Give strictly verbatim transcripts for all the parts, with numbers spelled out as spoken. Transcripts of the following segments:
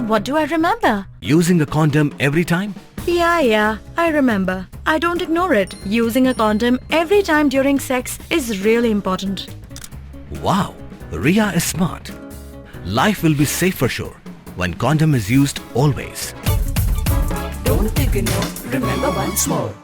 What do I remember? Using a condom every time? Yeah, yeah, I remember. I don't ignore it. Using a condom every time during sex is really important. Wow, Ria is smart. Life will be safe for sure when condom is used always. Don't ignore, remember once more.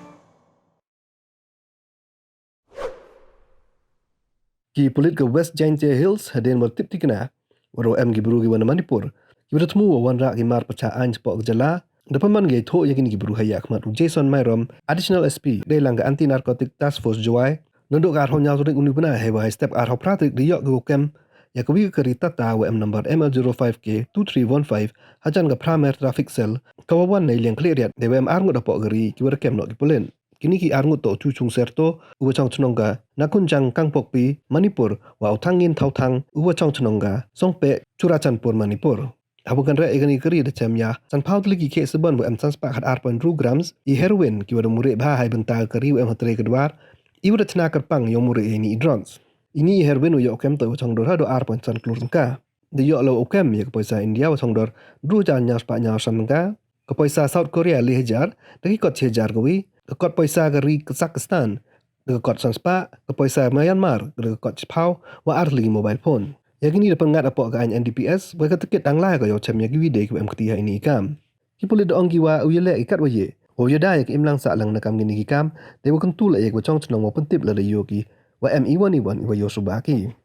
Ki pulit ka West Jaintia Hills hadien wa tip tikna wa em ki bru ki wan na Manipur ki wa da thmu wa wanrah ki mar pyrchah aiñ chapoh ka jylla. Da pynman ki thoh ya kini ki bru ha yakhmat u Jason Myrom, Additional S P deilang ka Anti Narcotic Task Force Jowai. Nadooh ka arphaw ynñiaw tarik uni u bnai hei wa hei step ka arphaw phra tarik da yoh ki wow kem ya ka wi ka kari Tata wa em number M L zero five K two three one five hajan ka Phramer Traffic Cell, ka wa wan nei liang khlieh riat dei wa em ar ngut hapoh ka kari ki wa da kem noh ki pulit. Kini ki ar ngut toh u Chu Chung Serto, u wa chong chnong ka Nakunjang, Kangpokpi, Manipur, wa u Thangin Thauthang, u wa chong chnong ka Songpeh, Churachandpur, Manipur. Haba kynreh ya kani ka kari da chem ya sanphaw tylli ki kheh sibon wa em san spah khat ar point ru grams i heroin ki wa da mureh bha ha i bynta ka kari wa em ha tre ka dwar, i wa da chna kyrpang yow mureh ya ini i drugs. Ini i heroin wa yoh kem toh wa chong dor hadooh ar point san klur tyngka. Da yoh la wa u kem ya ka poisa India wa chong dor ynru hajar ynñiaw spah ynñiaw san tyngka, ka poisa South Korea le hajar, da ki kot chi hajar ka wi, ka kot poisa ka ri Kazakhstan da ka kot san spah, ka poisa Myanmar da ka kot chiphaw, wa ar tylli ki mobile phone. Ya kini da pynngat hapoh ka aiñ N D P S, wa ka takit dang lai ka yow chem ya ki wi dei ki wa em kti ha ini i kam. Ki pulit da ong ki wa u yaleh ki kat wa ye wow yada ya ka imlang sahlang na kam kini ki kam, dei wa kyntu la ya ki wa chong chnong wow pyntip lada yoh ki wa em iwon iwon i wa yoh suba ki.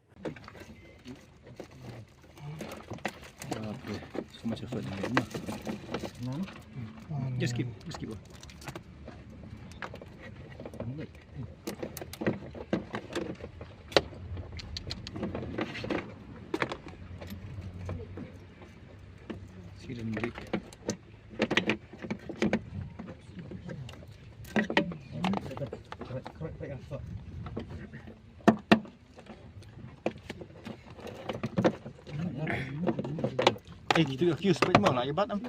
Okay, so much effort in there, no? Just keep, just keep on. See the break. Eh, kita excuse, baik mau lah, ya, bat am.